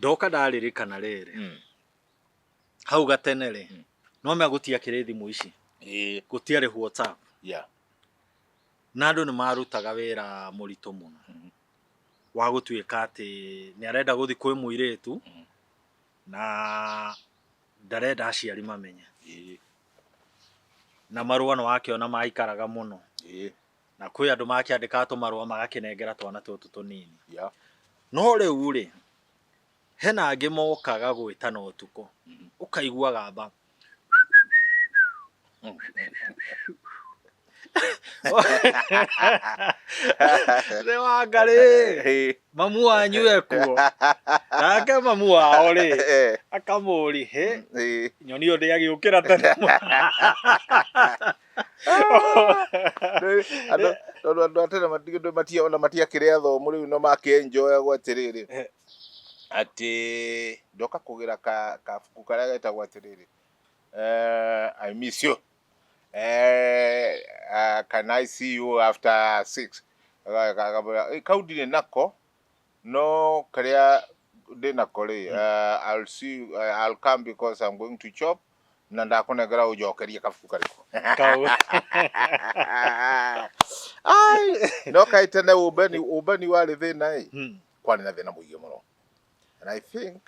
Ndoka ndaririkana rĩrĩ, hau gatene rĩ, no mea gũtiakĩrĩ thimũ ici, gũtiarĩ WhatsApp, na andũ nĩ marutaga wĩra mũritũ mũno wa gũtuĩka atĩ nĩ arenda gũthiĩ kwĩ mũirĩtu na ndarenda aciari mamenye, na marũa nĩ wakĩona maikaraga mũno, na kwĩ andũ makĩandĩkaga tũmarũa magakĩnengera twana tũtũ tũnini. No rĩu rĩ, hena angĩ mokaga gwĩtana ũtukũ, ũkaigua gamba nĩ wangarĩ mamu wanyu ekuo, nake mamu wao rĩ akamũri hĩ, nyoni ĩyo ndĩagĩũkĩra tene. Andũ tondũ andũ a tene ona matiakĩrĩ athomu rĩu no makĩenjoyagwo atĩrĩrĩ, atĩ ndoka kũgĩra kabuku karĩa getagwo atĩrĩrĩ, "I miss you, can I see you after 6?" Kau ndirĩ nako, no karĩa ndĩ nako rĩ, "I'll see you, I'll come because I'm going to chop na ndakũnengera ũnjokerie kabuku karĩkũ." Kau. Ai, no kaĩ tene ũmbani warĩ thĩna ĩ, kwarĩ na thĩna mũingĩ mũno, and I think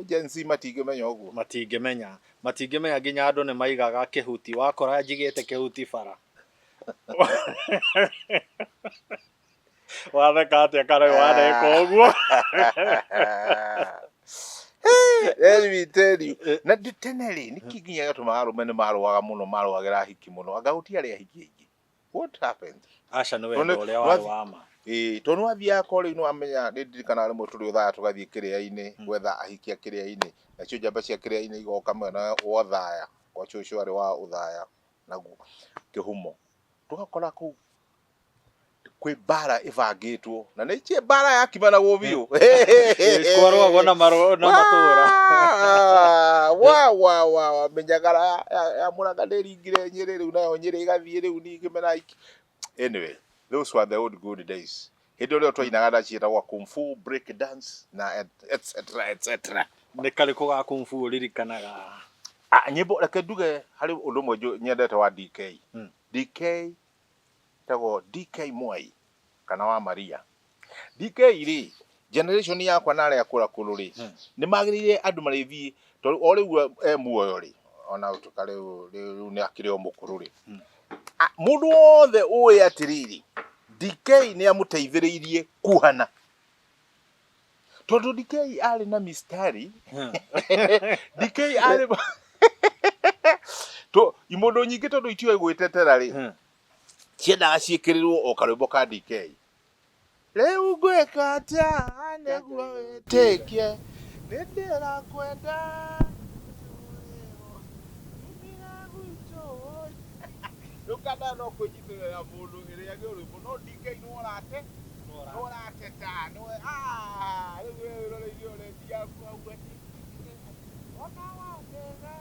Gen Z matingĩmenya ũguo. Matingĩmenya, matingĩmenya. Nginya andũ nĩ maigaga kĩhuti, wakora njigĩte kĩhuti bara. Watheka atĩa kana waneka ũguo? Let me tell you. Na tene rĩ, nĩkĩ nginya gĩatũmaga arũme nĩ marũaga mũno, marũagĩra ahiki mũno, anga gũtiarĩ ahiki aingĩ? What happened? Aca, nĩ wendo ũrĩa warĩ wa ma. Ĩĩ, tondũ nĩwathiaga ko rĩu nĩwamenya, nĩ ndirikanaga rĩmwe tũrĩ Othaya tũgathiĩ kĩrĩa-inĩ gwetha ahiki a kĩrĩa-inĩ, nacio njamba cia kĩrĩa-inĩ igoka mwena wa Othaya, kwa cũcũ arĩ wa Othaya naguo kĩhumo, tũgakora kũu kwĩ mbara ĩbangĩtwo na nĩ njĩ mbara yakimanagwo biũ. Kwarũagwo na na matũra. Wa wa wa wa mĩnyagara ya Mũrang'a ndĩringire Nyĩrĩ, rĩu nayo Nyĩrĩ ĩgathiĩ rĩu ningĩ mena iki. Anyway, those were the old good days, hĩndĩ ĩrĩa twainaga na ciĩtagwo kung fu, break dance na etc etc. Nĩ karĩkũ ga kung fu ũririkanaga? Ah, nyĩmbo, reke nduge harĩ ũndũ ũmwe nyendete wa DK. DK etagwo DK Mwai kana wa Maria. DK rĩ, generation yakwa na arĩa akũra kũrũ rĩ, nĩ magĩrĩire andũ marĩthiĩ, tondũ o rĩu e muoyo rĩ, ona gũtuĩka rĩu nĩ akĩrĩ o mũkũrũ rĩ, mũndũ wothe ũĩ atĩrĩrĩ, DK nĩ amũteithĩrĩirie kuhana, tondũ DK arĩ na mistari. DK arĩ to imũndũ nyingĩ, tondũ itiũĩ gwĩtetera rĩ, ciendaga ciĩkĩrĩrwo o karwĩmbo ka DK. Rĩu ngwĩka atĩa nĩguo wĩtĩkie nĩ ndĩrakwenda? Rĩu kana no kwĩnyitĩrĩra mũndũ ĩrĩage rwĩmbo, no DK no ũrate no ũrateta no rĩu we wĩroreire ũrendi yaku hau atĩ ona wandega.